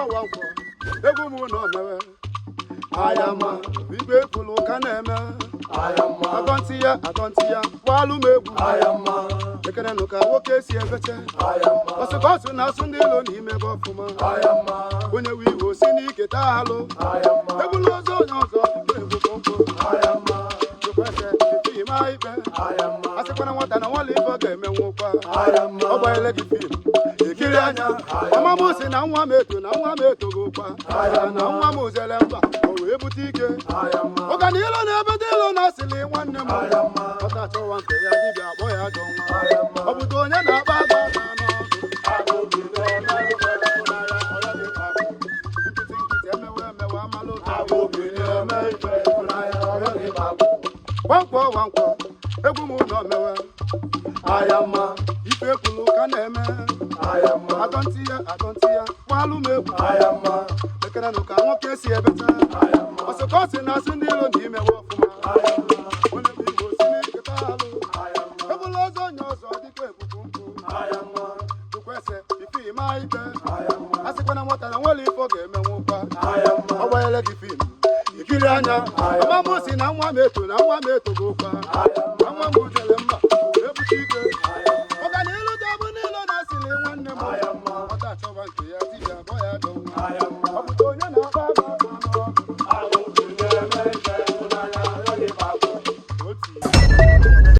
Nwankwọ, egwu m na omewe ayama, igwe kwulu ka na-eme. Atọ ntị ya, atọ ntị ya, gbalụ m egwu. Ekerenụ ka nwoke si ebeche ọsụkọsụ na-asụ ndị ilo n'ime ebe ọfụma. Onye we iwe osi n'ike taa alụ egbula ọzọ, onye ọzọ dịka egwu kpọmkpọ. Chukwueze ife ima ikpe, asịkwana nwata na nwale ife ọ ga-emenwukwa. Ọ gbanyele gị fim ikiri anya. Mama m si na nwa m eto, na nwa m etogokwa, na nwa m zere mba, o wee bute ike. Ọganilu na-ebute ilo na asịlị nwanne m. Ọta achọwa nke ya, dibịa akpọ ya ajọ nwa. Ọ bụdo onye na-akpa agba aka n'ọdụ. Nkịtị nkịtị, emewe emewe, amalụ. Nwankwọ, nwankwọ, egwu m na omewe ayama, ife ekwulu ka na-eme. Atọ ntị ya, atọ ntị ya, gbalụ m egwu. Ekerenụ ka nwoke si ebeta ọsụkọsị na-asụ ndị ilo na imewe ọfụma. Onye bụ igbo si n'ike taa alụ ebula ọzọ, onye ọzọ dịka ebubu nkụ. Chukwueze ife ima ikpe, asịkwana nwata na nwere ife ọ ga-emenwukwa. Ọ gbanyere gị fim ikiri anya. Mama m si na nwa m eto, na nwa m etogokwa.